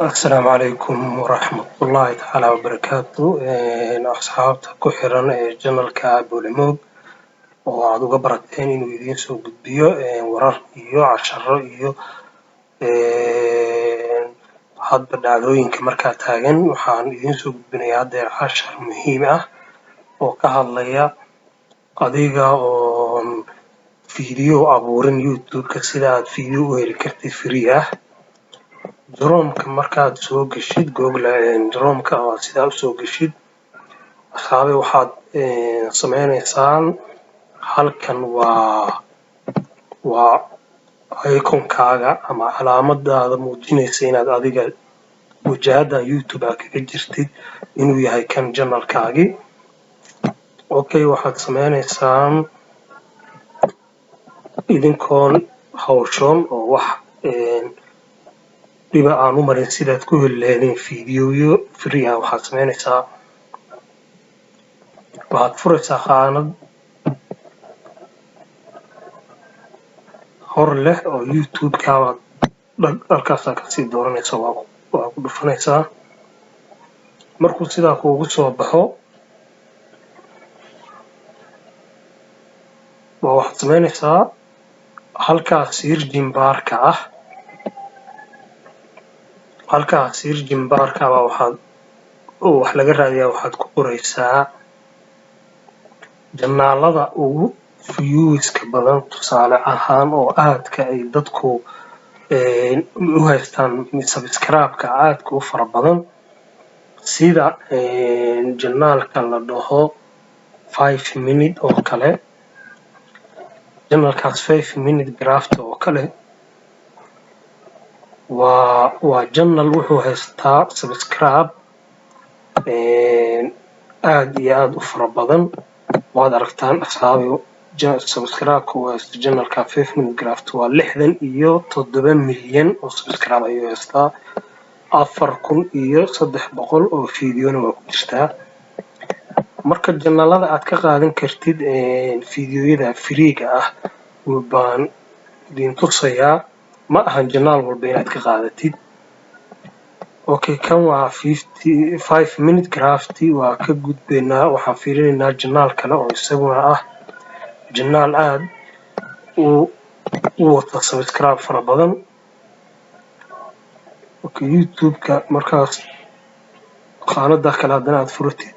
Asalaamu calaykum waraxmatullaahi tacaala wabarakaatu. Asxaabta ku xiran ee channelka Boolimoog oo aad uga barateen inuu idiin soo gudbiyo warar iyo casharo iyo hadba dhacdooyinka markaa taagan, waxaan idiin soo gudbinayaa haddeer cashar muhiim ah oo ka hadlaya adiga oon video abuurin YouTube-ka sida aad video u heli kartid free ah. Chrome-ka markaad soo gashid, Google Chrome-ka oo aad sidaa usoo gashid, asxaabe, waxaad sameyneysaan halkan waa iconkaaga ama calaamadaada muujinaysa inaad adiga wajahadan YouTube aad kaga jirtid, inuu yahay kan channelkaagii. Okay, waxaad sameyneysaan idinkoon hawshoon oo wax dhiba aan u marin sidaad ku heli lahaydeen fiidiyoyo free ah, waxaad sameyneysaa, waxaad furaysaa qaanad hor leh oo YouTube-ka baad halkaasaa kasii dooranaysaa, waa ku dhufanaysaa. Markuu sidaa kuugu soo baxo, waa waxaad sameyneysaa halkaa searching bar-ka ah. Halkaa searching bar-ka baa waxaad oo wax laga raadiyaa, waxaad ku qoreysaa channelada ugu viewska badan, tusaale ahaan, oo aadka ay dadku u haystaan subscribe-ka aadka u fara badan, sida channelka la dhaho 5 Minute oo kale. Channelkaas 5 Minute Craft oo kale waa channel wuxuu haystaa subscribe aad iyo aad u fara badan. Waad aragtaan, asxaabi, subscribe-ka uu haysto channelka 5 Minute Craft waa 67 milyan oo subscribe ayuu haystaa, 4300 oo fiidiyona waa ku jirtaa. Marka channelada aad ka qaadan kartid fiidiyoyada free-ga ah baan idin tusayaa. Ma ahan channel walba inaad ka qaadatid. Okay, kan waa 5 Minute Craft. Waa ka gudbaynaa, waxaan fiirinaynaa channel kale oo isaguna ah channel aad u wata subscribe fara badan. Okay, YouTube-ka markaas qaanada kale haddana aad furatid,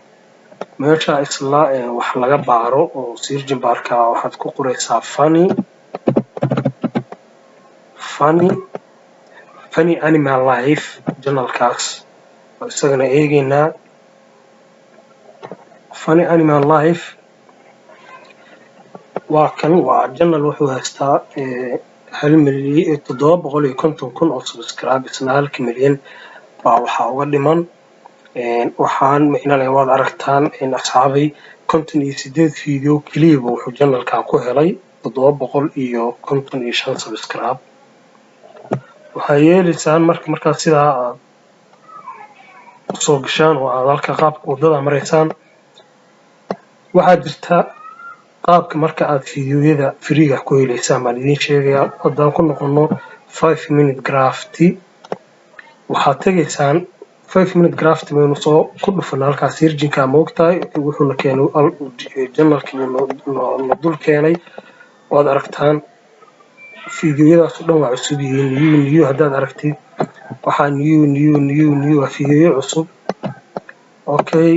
meesha isla wax laga baaro oo searching bar-ka, waxaad ku qoraysaa Funny Animal Life. Channelkaas oo isagana eegaynaa, Funny Animal Life, waa kan. Waa channel wuxuu haystaa 1,750,000 oo subscribe, isna halka milyan baa waxaa uga dhiman waxaan micnale. Waad aragtaan, asxaabay, 58 video keliyaba wuxuu channelkan ku helay 755 subscribe. Waxaa yeelaysaan marka markaad sidaa aad usoo gashaan oo aad halka qaabka waddada maraysaan, waxaa jirta qaabka marka aad fiidiyoyada free-ga ku heleysaan baan idiin sheegayaa. Haddaan ku noqono 5 Minute Craft, waxaad tegaysaan 5 Minute Craft baynu soo ku dhufana halkaas searchingka, ma ogtahay? Wuxuuna keenay channelkii na dul keenay. Waad aragtaan, fiidiyoyadaas oo dhan waa cusub yihiin. New, new haddaad aragtid, waxaa new, new, new, new, waa fiidiyoyo cusub. Okay,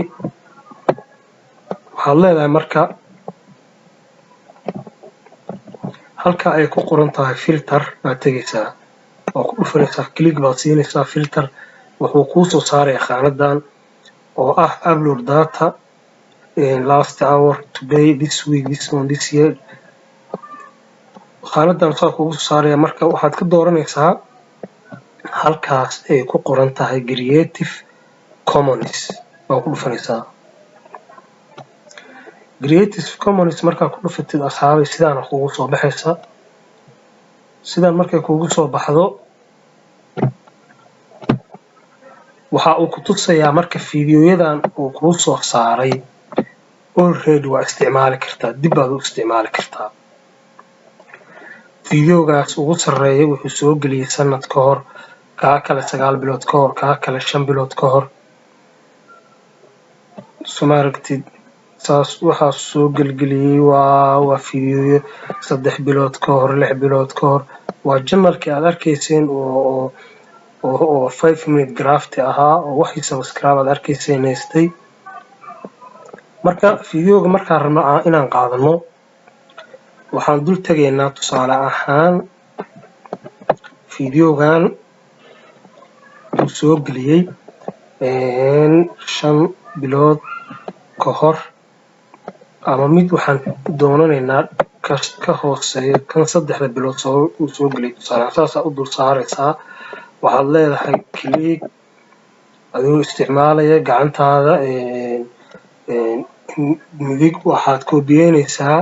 waxaad leedahay marka halka ay ku qoran tahay filter baad tegaysaa, waa ku dhufanaysaa, click baad siinaysaa. Filter wuxuu kuu soo saaraya khaanadan oo ah upload date, last hour, today, this week, this month, this year. Khaanadan saa kugu soo saaraya. Marka waxaad ka dooranaysaa halkaas ay ku qoran tahay Creative Commons, waa ku dhufanaysaa Creative Commons. Markaa ku dhufatid, asxaabay, sidaana kugu soo baxaysa. Sidaan markay kugu soo baxdo, waxa uu ku tusayaa marka fiidiyoyadan uu kuu soo saaray already waa isticmaali kartaa, dib baad u isticmaali kartaa. Fiidiyogaas ugu sarreeya wuxuu soo geliyey sanad ka hor. Kaa kale 9 bilood ka hor, kaa kale 5 bilood ka hor. Soma aragtid? Saas waxaa soo gelgeliyey waa fiidiyoyo 3 bilood ka hor, 6 bilood ka hor. Waa channelkii aad arkayseen oo 5 minute craft ahaa oo waxii subscribe aad arkayseen haystay. Marka fiidiyoga markaan rabno inaan qaadano, waxaan dul tegaynaa, tusaale ahaan, fiidiyogan uu soo geliyey 5 bilood ka hor, ama mid waxaan doonanaynaa ka hooseeya kan 3da bilood uu soo geliyay, tusaale. Saasaa u dul saaraysaa. Waxaad leedahay click adigoo isticmaalaya gacantaada midig. Waxaad koobiyeynaysaa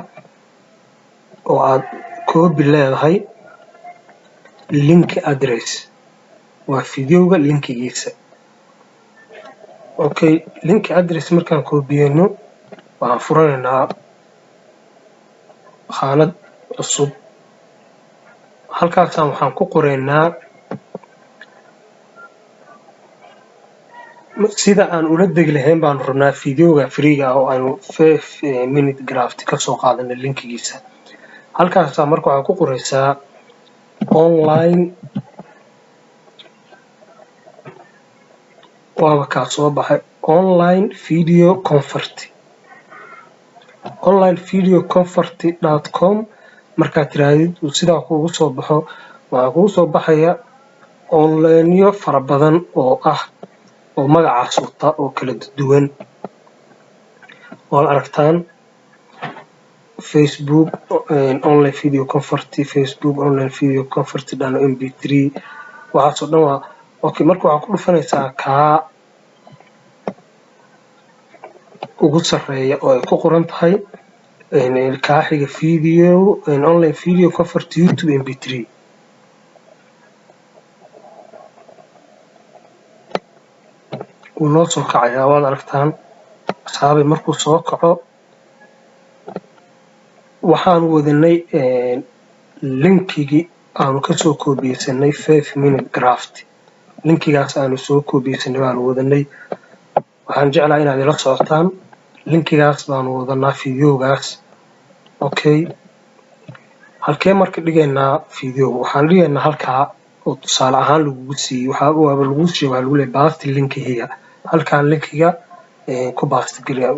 oo aad copy leedahay link address, waa fiidiyowga linkigiisa. Okay, link address markaan koobiyeyno, waxaan furanaynaa khaanad cusub. Halkaasaan waxaan ku qoraynaa sida aan ula degi lahayn baanu rabnaa fiidiyowga freega ah oo aanu 5 minute craft kasoo qaadanay linkigiisa. Halkaasaa marka waxaa ku qoraysaa online. Waaba kaa soo baxay, online video convert, onlinevideoconvert.com. Markaad tiraahdid uu sidaa kuugu soo baxo, waxaa kugu soo baxaya onlineyo fara badan oo ah oo magacaas wata oo kala duwan. Waad aragtaan: Facebook online video convert, Facebook online video convert dot mp3. Waxaasoo dhan waa okay. Marka waxaa ku dhufanaysaa kaa ugu sarreeya oo ay ku qoran tahay kaa xiga, video online video convert YouTube mp3. Wuu noo soo kacayaa, waad aragtaan, asxaabay. Markuu soo kaco, waxaan wadanay linkigii aanu kasoo koobiyeysanay 5 minute craft. Linkigaas aanu soo koobiyeysanay baanu wadanay. Waxaan jeclahay inaad ila socotaan. Linkigaas baanu wadanaa, fiidiyowgaas. Okay, halkee marka dhigaynaa fiidiyowga? Waxaan dhigaynaa halkaa oo tusaale ahaan lagugu siiyey. Waxaa waaba lagu sheegay, waxaa lagu leeyahay "paste link here". Halkaan linkiga ku paste geliya.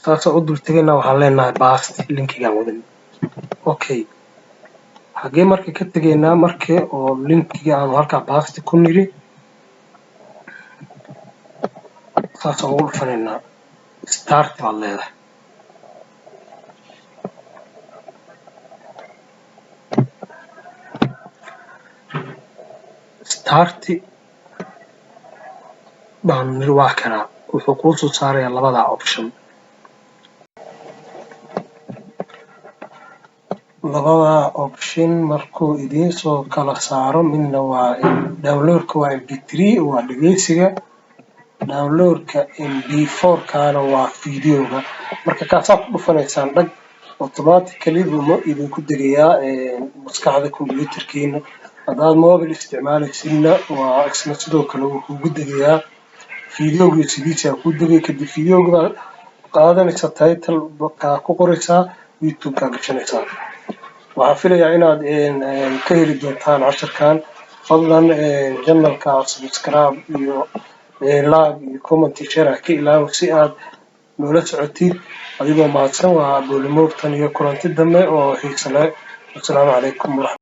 Saasaan u dul tegaynaa, waxaan leenahay paste linkigaan wadan. Okay, xagee marka ka tegaynaa? Marka oo linkiga aanu halkaa paste ku niri, saasaan ugu dhufanaynaa. Start baad leedahay. Start baanu niri, waa kanaa. Wuxuu kuu soo saarayaa labadaa option. Labadaa option markuu idiin soo kala saaro, midna waa downloadka, waa mp3, waa dhegeysiga. Downloadka mp4 kaana waa fiidiyowga. Marka kaasaa ku dhufanaysaan dhag, automatically buu idinku degayaa maskaxda computerkiina. Haddaad mobile isticmaalaysidna, waa isna sidoo kale, wuu kugu degayaa fiidiyowga sidiisa kuu degay. Kadib fiidiyowga baad qaadanaysaa, title kaa ku qoraysaa, YouTube-kaa gashanaysaa. Waxaan filayaa inaad ka heli doontaan casharkan. Fadlan channelka subscribe iyo like iyo comment, share ha ka ilaawo si aad noola socotid. Adigoo mahadsan, waa Boolimoogtan iyo kulanti dambe oo xiiso leh. Wasalaamu calaykum.